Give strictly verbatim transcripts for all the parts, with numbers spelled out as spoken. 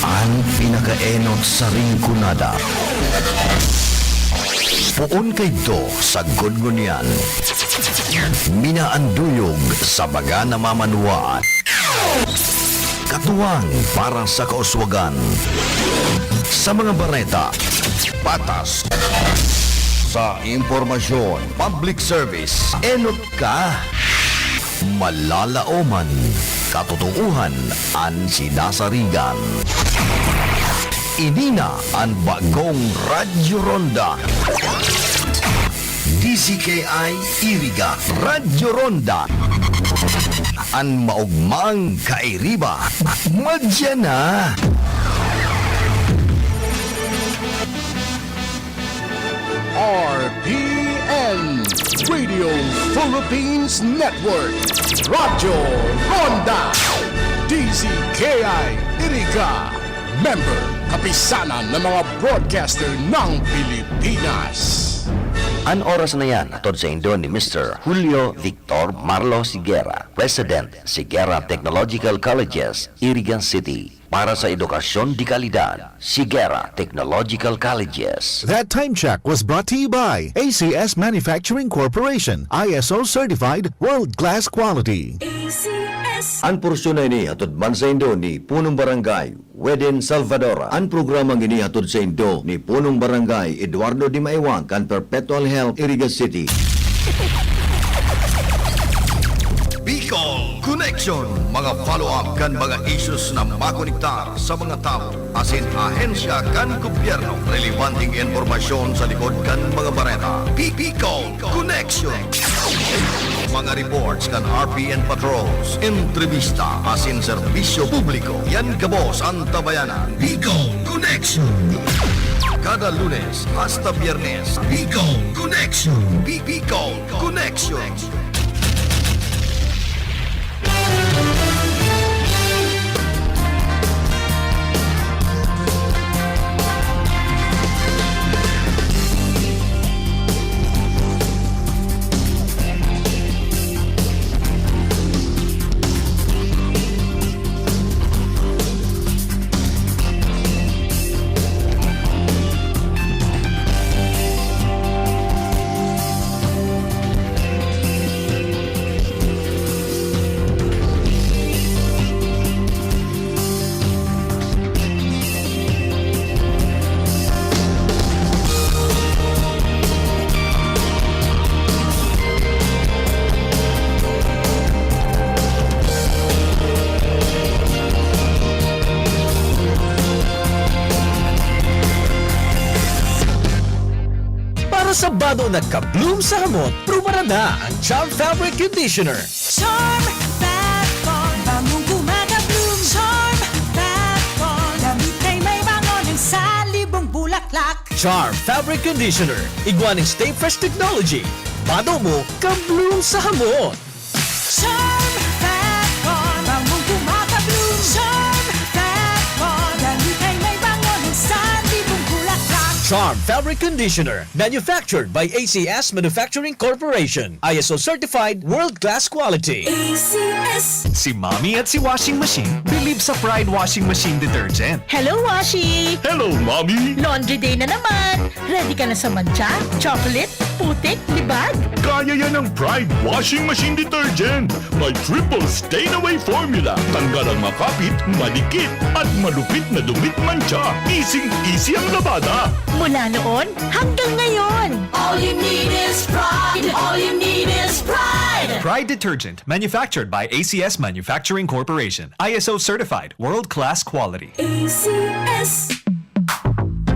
An pinakaenot sa Rinconada. Poon kaidto sagkod ngunyan. Minaanduyog sa baga na mamanwaan. Katuwang para sa kauswagan. Sa mga bareta, patas. Sa impormasyon, public service, enot ka. Malalaoman, katotoohan an sinasarigan. Ini na an bagong Radyo Ronda. D Z K I Iriga, Radyo Ronda. An maogmang kairiba, madya na. R P N, Radio Philippines Network, Radyo Ronda, D Z K I Iriga, member, Kapisanan ng mga Broadcaster ng Pilipinas. An oras na yan, hatod saindo ni Mister Julio Victor Marlo Sigera, President, Sigera Technological Colleges, Iriga City. Para sa edukasyon de kalidad, Sigera Technological Colleges. That time check was brought to you by A C S Manufacturing Corporation, I S O certified, world-class quality. A C S. An porsyon na ini hatod man saindo ni Punong Barangay Weden Salvador. An programang ini hatod saindo ni Punong Barangay Eduardo Dimaiwang kan Perpetual Health, Iriga City. Bicol Connection, mga follow-up kan mga issues na makonektar sa mga tawo asin ahensya kan gobyerno, relebanteng impormasyon sa likod kan mga bareta. Bicol Connection. Mga reports kan R P N patrols, entrebista asin serbisyo publiko. Yan gabos an tabayanan. Bicol Connection. Kada Lunes hasta Biyernes, Bicol Connection. Bi-, Bicol Connection. Para sa bado na ka-bloom sa hamot, prubaran na ang Charm Fabric Conditioner. Charm Fab Bond, bangong gumagabloom. Charm Fab Bond, damit ay may bango ng salibong bulaklak. Charm Fabric Conditioner, igwa nin Stay Fresh Technology. Bado mo, ka-bloom sa hamot. Charm Fab Bond, bangong gumagabloom. Charm Fab Bond, damit ay may bango ng salibong bulaklak. Charm Fabric Conditioner, manufactured by A C S Manufacturing Corporation. I S O certified, world-class quality. A C S. Si Mommy at si Washing Machine believe sa Pride Washing Machine Detergent. Hello, Washi! Hello, Mommy! Laundry day na naman! Ready ka na sa mantsa, chocolate, putik, libag? Kaya yan ng Pride Washing Machine Detergent! May triple stain away formula. Tanggal ang makapit, madikit, at malupit na dumit mantsa. Easing-easy ang labada. Mula noon hanggang ngayon. All you need is pride. All you need is pride. Pride detergent, manufactured by A C S Manufacturing Corporation. I S O certified, world-class quality. A C S.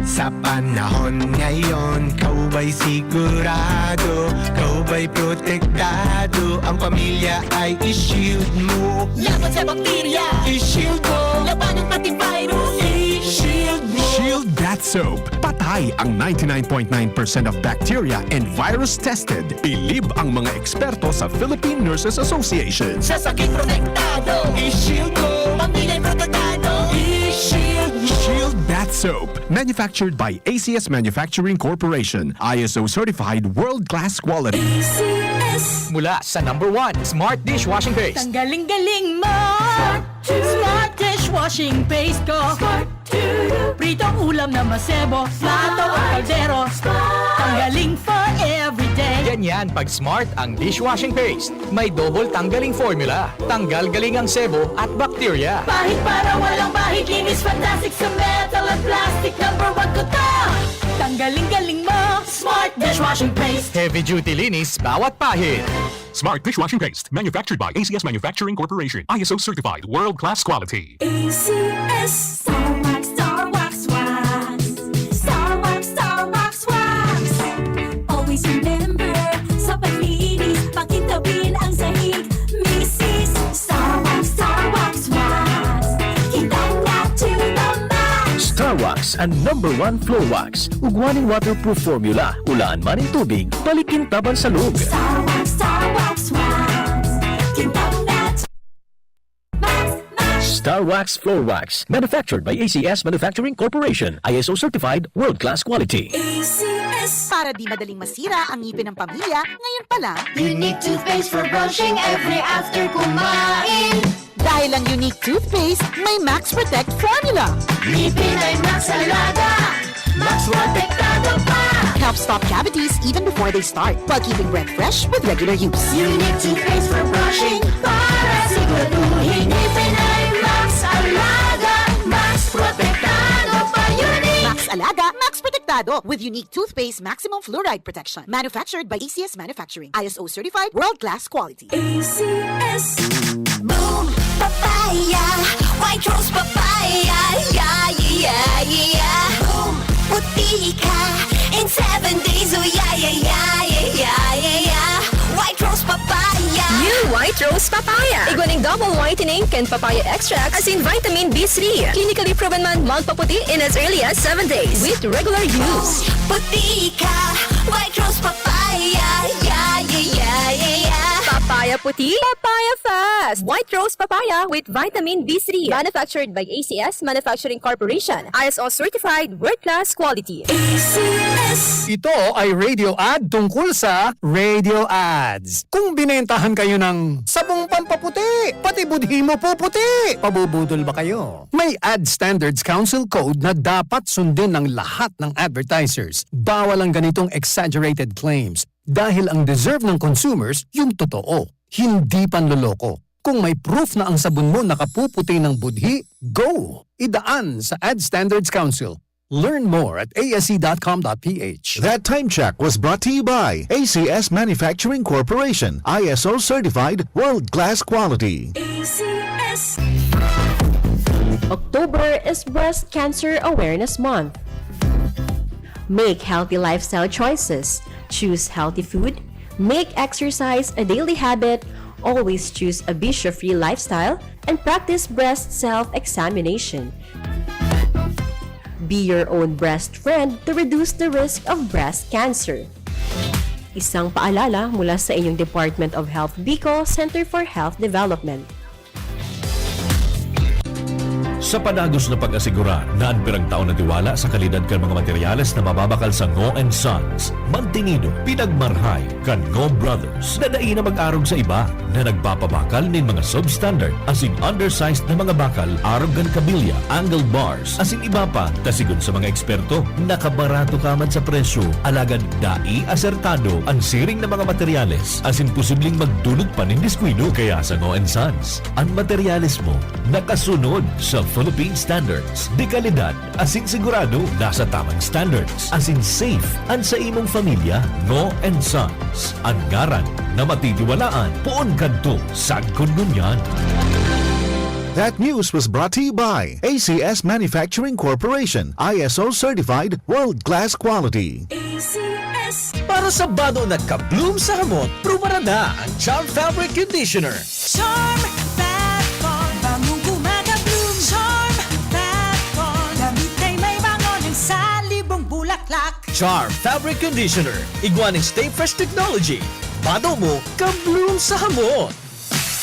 Sa panahon ngayon, kaubay sigurado, kaubay protektado, ang pamilya ay i-shield mo. Laban sa bakterya, i-shield mo. Labanan pati virus, i-shield mo. Shield Bath Soap. Patay ang ninety-nine point nine percent of bacteria and virus tested. Bilib ang mga eksperto sa Philippine Nurses Association. Sa sakit protektado, i-shield mo. Pamilya protektado, i-shield mo. Shield Bath Soap. Manufactured by A C S Manufacturing Corporation. I S O certified, world-class quality. A C S. Mula sa number one, Smart Dishwashing Paste. Ang galing-galing mo! Smart Dishwashing Washing paste ko. Smart to you. Pritong ulam na masebo. Plato o kaldero. Smart. Tanggaling for everyday. Ganyan pag Smart ang dishwashing paste. May double tanggaling formula. Tanggal galing ang sebo at bakterya. Pahid para walang bahid. Linis fantastic sa metal at plastic. Number one ko to. Tanggaling galing mo. Smart dishwashing paste. Heavy duty linis bawat pahid. Smart dishwashing paste. Manufactured by A C S Manufacturing Corporation. I S O certified. World class quality. A C S. Star Wax, Star Wax Wax. Star Wax, Star Wax Wax. Always remember, sa paglinis, pakintabin ang sahig. Misis, Star Wax, Star Wax Wax. Kintang na to the max. Star Wax, ang number one floor wax. Ugwa nin waterproof formula. Ulaan man nin tubig, balik kintabang sa loob. Star Wax, Star Wax Wax. Kintang na to max, max. Star Wax Floor Wax, manufactured by A C S Manufacturing Corporation, I S O certified, world-class quality. A C S. Para di madaling masira ang ngipin ng pamilya, ngayon pa lang. Unique toothpaste for brushing every after kumain. Dahil ang Unique Toothpaste may Max Protect Formula. Ngipin ay Max Alaga, Max Protektado pa. Helps stop cavities even before they start, while keeping breath fresh with regular use. Unique Toothpaste for brushing, para siguraduhin ngipin ay Max Alaga, Max Protektado pa. Unique! Max Alaga, Max Protektado, with Unique Toothpaste Maximum Fluoride Protection. Manufactured by A C S Manufacturing. I S O certified, world-class quality. A C S. Boom Papaya, White Rose Papaya, yeah, yeah, yeah, yeah. Boom, puti ka in seven days, oh yeah, yeah, yeah, yeah, yeah, yeah, yeah. White Rose Papaya. New White Rose Papaya. Igwa nin double whitening kan papaya extract, asin vitamin B three. Clinically proven man magpaputi in as early as seven days with regular use. Puti ka, White Rose Papaya, yeah, yeah, yeah, yeah, yeah. Papaya puti, papaya fast. White Rose Papaya with vitamin B three. Manufactured by A C S Manufacturing Corporation. I S O certified, world-class quality. A C S. Ito ay radio ad tungkol sa radio ads. Kung binentahan kayo ng sabong pampaputi, pati budhi mo puputi. Pabubudol ba kayo? May Ad Standards Council Code na dapat sundin ng lahat ng advertisers. Bawal ang ganitong exaggerated claims dahil ang deserve ng consumers yung totoo, hindi panloloko. Kung may proof na ang sabon mo nakapuputi ng budhi, go! Idaan sa Ad Standards Council. Learn more at A S C dot com dot P H. That time check was brought to you by A C S Manufacturing Corporation, I S O certified, world-class quality. A C S. October is Breast Cancer Awareness Month. Make healthy lifestyle choices. Choose healthy food. Make exercise a daily habit. Always choose a bisyo-free lifestyle and practice breast self-examination. Be your own breast friend to reduce the risk of breast cancer. Isang paalala mula sa inyong Department of Health Bicol, Center for Health Development. Sa padagos na pag-asigurar na an pirang taon na tiwala sa kalidad kan mga materyales na mababakal sa Ngo and Sons, mantinido, pinagmarhay kan Ngo Brothers na dai na mag-arog sa iba na nagpapabakal nin mga substandard asin undersized na mga bakal arog kan kabilya, angle bars, asin iba pa, ta sigon sa mga eksperto, nakabarato ka man sa presyo, alagad dai asertado an siring na mga materyales asin posibleng magdulot pa nin diskuido. Kaya sa Ngo and Sons, an materyales mo nakasunod sa Philippine standards, de kalidad asin sigurado nasa tamang standards, asin safe an sa imong pamilya. Ngo and Sons, an ngaran na matitiwalaan poon kadto sagkod ngunyan. That news was brought to you by A C S Manufacturing Corporation, I S O certified, world-class quality. A C S. Para sa bado na ka-bloom sa hamot, prubaran na ang Charm Fabric Conditioner. Charm Fat Con, bangong gumagabloom. Charm Fat Con, damit ay may bango ng salibong bulaklak. Charm Fabric Conditioner, igwa nin Stay Fresh Technology. Bado mo, ka-bloom sa hamot.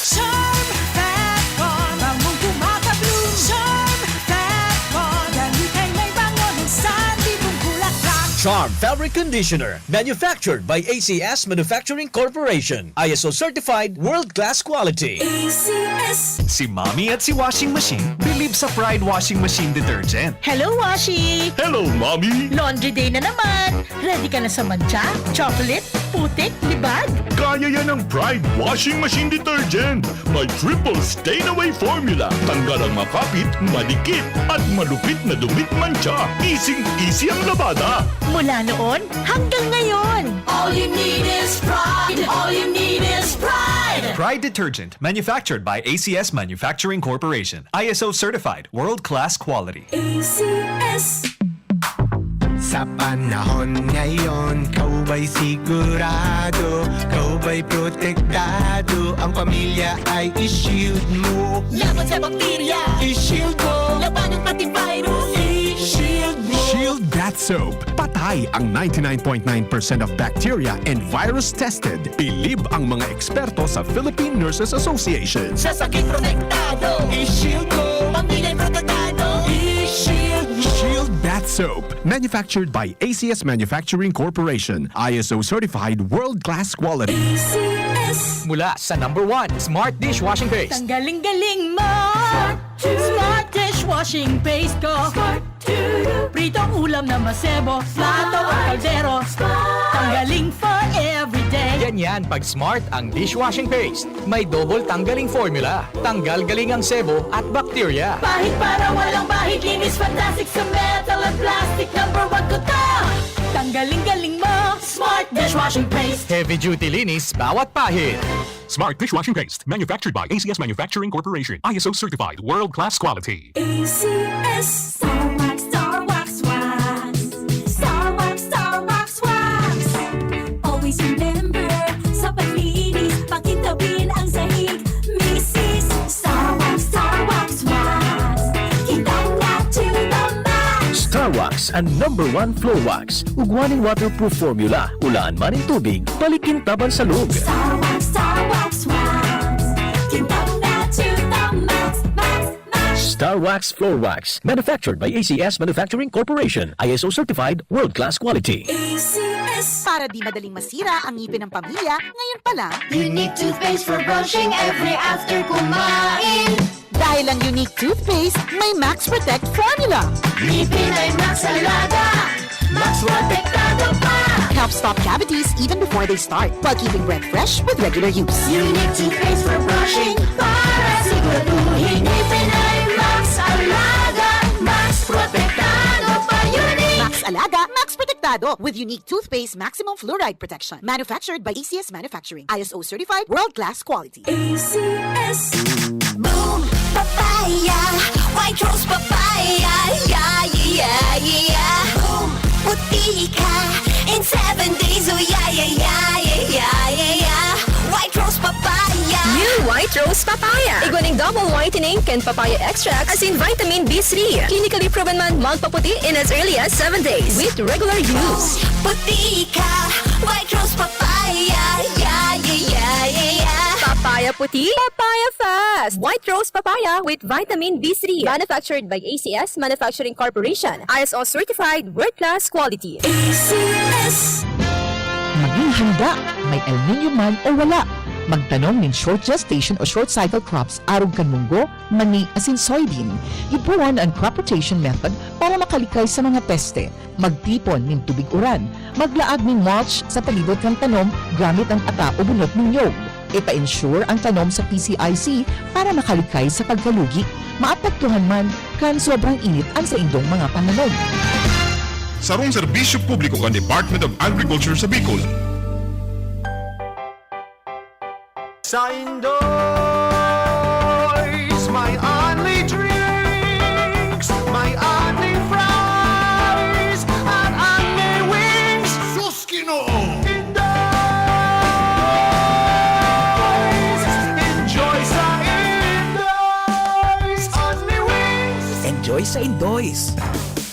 Charm Fat Con, bangong gumagabloom. Charm Fat Con, damit ay may bango ng salibong bulaklak. Charm Fabric Conditioner, manufactured by A C S Manufacturing Corporation. I S O certified, world-class quality. A C S. Si Mommy at si Washing Machine believe sa Pride Washing Machine Detergent. Hello, Washi! Hello, Mommy! Laundry day na naman! Ready ka na sa mantsa, chocolate, putik, libag? Kaya yan ng Pride Washing Machine Detergent. May triple stain away formula. Tanggal ang makapit, madikit, at malupit na dumi, mantsa. Easy-easy ang labada. Mula noon hanggang ngayon. All you need is Pride. All you need is Pride. Pride Detergent, manufactured by A C S Manufacturing Corporation. I S O certified, world-class quality. A C S. Sa panahon ngayon, ikaw ba'y sigurado? Ikaw ba'y protektado? Ang pamilya ay i-shield mo. Laban sa bakterya, i-shield mo. Labanan pati virus, i-shield mo. Shield Bath Soap. Patay ang ninety-nine point nine percent of bacteria and virus tested. Bilib ang mga eksperto sa Philippine Nurses Association. Sa sakit protektado, i-shield mo. Pamilya protektado, i-shield mo. Shield Bath Soap. Manufactured by A C S Manufacturing Corporation. I S O certified, world-class quality. A C S. Mula sa number one, Smart Dishwashing Paste. Tanggaling-galing mo! Smart Dishwashing Paste ko! Pritong ulam na masebo, plato o kaldero. Tanggaling for everyday. Ganyan pag Smart ang dishwashing paste. May double tanggaling formula. Tanggal galing ang sebo at bakterya. Pahid para walang bahid, linis fantastic sa metal at plastic. Number one ko to. Tanggaling-galing mo, Smart Dishwashing Paste. Heavy duty linis bawat pahid. Smart Dishwashing Paste, manufactured by A C S Manufacturing Corporation. I S O certified, world-class quality. A C S. Star Wax, Star Wax, Wax. Star Wax, Star Wax, Wax. Always remember, sa paglinis, pakintabin ang sahig. Misis, Star Wax, Star Wax, Wax. Kintang na to the max. Star Wax, ang number one floor wax. Ugwa nin waterproof formula. Ulaan man nin tubig, balikin taban sa log. Star Wax, Star Wax, Wax. Kintang na to the max, max, max. Star Wax Floor Wax. Manufactured by A C S Manufacturing Corporation. I S O certified, world-class quality. A C S. Para di madaling masira ang ngipin ng pamilya, ngayon pa lang. Unique toothpaste for brushing every after kumain. Dahil ang Unique Toothpaste may Max Protect Formula. Ngipin ay Max Alaga, Max Protektado pa. Helps stop cavities even before they start, while keeping breath fresh with regular use. Unique toothpaste for brushing para siguraduhin ngipin ay Max Alaga, Max Protektado pa. Unique! Max Alaga, Max Protektado with Unique Toothpaste Maximum Fluoride Protection. Manufactured by A C S Manufacturing. I S O certified, world-class quality. A C S. Boom! Papaya! White Rose Papaya! Yeah, yeah, yeah, yeah! Boom! Puti ka in seven days! Oh, yeah, yeah, yeah, yeah, yeah, yeah, yeah! White Rose Papaya! New White Rose Papaya! Igwa nin double whitening kan papaya extract asin vitamin B three. Clinically proven man magpaputi in as early as seven days with regular use. Puti ka! White Rose Papaya! Yeah, yeah, yeah, yeah, yeah! Papaya puti, papaya fast! White Rose Papaya with vitamin B three. Manufactured by A C S Manufacturing Corporation. I S O certified, world-class quality. A C S. Maging handa, may El Niño man o wala. Magtanom nin short gestation o short cycle crops arog kan munggo, mani, asin soybean. Gibohon an crop rotation method para makalikay sa mga peste. Magtipon nin tubig uran. Maglaag nin mulch sa palibot kan tanom gamit an ata o bunot nin niyog. Ipa-insure ang tanom sa P C I C para makalikay sa pagkalugi. Maapektuhan man kan sobrang init an saindong mga pananom. Sarong serbisyo publiko kan Department of Agriculture sa Bicol. Sa Indoy's, may only drinks, may only fries, at only wings. Sus, Ginoo! Indoy's! Enjoy sa Indoy's! Only wings! Enjoy sa Indoy's!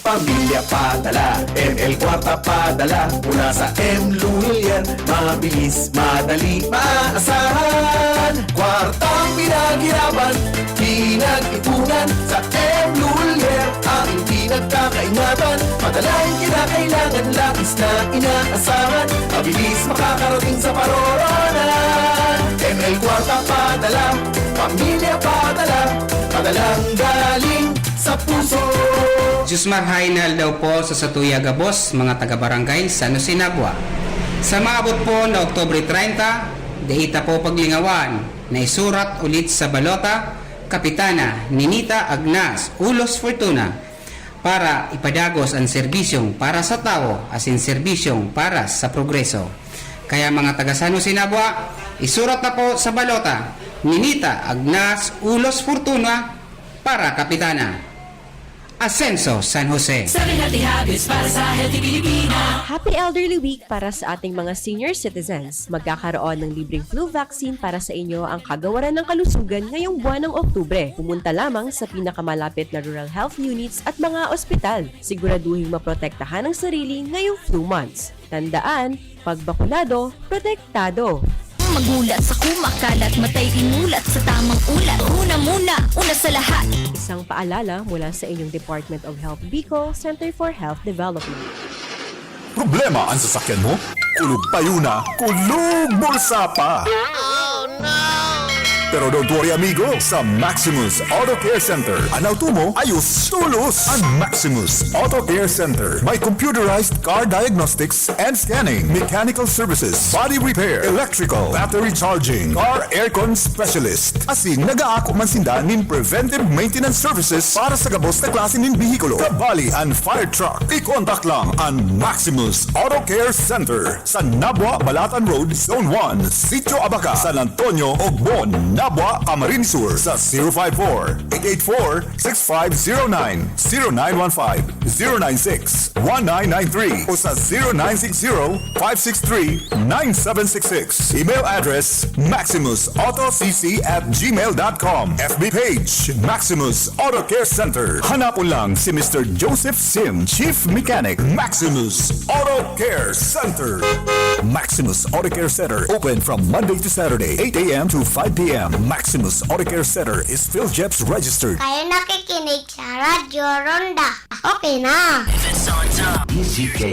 Pamilya padala, M L Kwarta padala, mula sa M Lulier. Mabilis, madali, maaasahan. Kwartang pinaghirapan, pinag-ipunan, sa M Lulier, aking pinagkakaingatan. Dalang kinakailangan, labis na inaasahan, mabilis makakarating sa paroroonan. M L Kwarta padala, pamilya padala, padalang galing sa puso. Josmar Hainal daw po sa Satuya Gabos, mga taga-barangay San Jose Nabua. Sa maabot po na Oktubre treinta, dai ta po paglingawan na isurat ulit sa balota, Kapitana Ninita Agnas Ulos Fortuna, para ipadagos an serbisyong para sa tawo asin serbisyong para sa progreso. Kaya, mga taga San Jose Nabua, isurat na po sa balota, Ninita Agnas Ulos Fortuna para Kapitana. Asenso, San Jose. Seven Healthy Habits para sa Healthy Pilipina. Happy Elderly Week para sa ating mga senior citizens. Magkakaroon ng libreng flu vaccine para sa inyo ang Kagawaran ng Kalusugan ngayong buwan ng Oktubre. Pumunta lamang sa pinakamalapit na rural health units at mga ospital. Siguraduhing maprotektahan ang sarili ngayong flu months. Tandaan, pag bakunado, protektado. Magulat sa kumakalat, matay inulat sa tamang ulat. Una muna, una sa lahat. Isang paalala mula sa inyong Department of Health Bicol, Center for Health Development. Problema an sasakyan mo? Kulog payo na, kulog bulsa pa! Pero don't worry, amigo. Sa Maximus Auto Care Center, an auto mo ayos tolos. An Maximus Auto Care Center may computerized car diagnostics and scanning, mechanical services, body repair, electrical, battery charging, car aircon specialist. Asin nag-aako man sinda nin preventive maintenance services para sa gabos na klase nin behikulo, kabali an fire truck. I-contact lang an Maximus Auto Care Center sa Nabua, Balatan Road, Zone one, Sitio Abaca, San Antonio, Ogbon, Nabua, Camarines Sur, sa zero five four, eight eight four, six five zero nine, zero nine one five, zero nine six, one nine nine three o sa zero nine six zero, five six three, nine seven six six. Email address, maximus auto c c at gmail dot com. F B page, Maximus Auto Care Center. Hanapon lang si Mister Joseph Sim, Chief Mechanic, Maximus Auto Care Center. Maximus Auto Care Center, open from Monday to Saturday, eight a m to five p m. Maximus Auto Care Center is PhilJEPS registered. Kayo nakikinig sa Radyo Ronda. Okay na. D Z K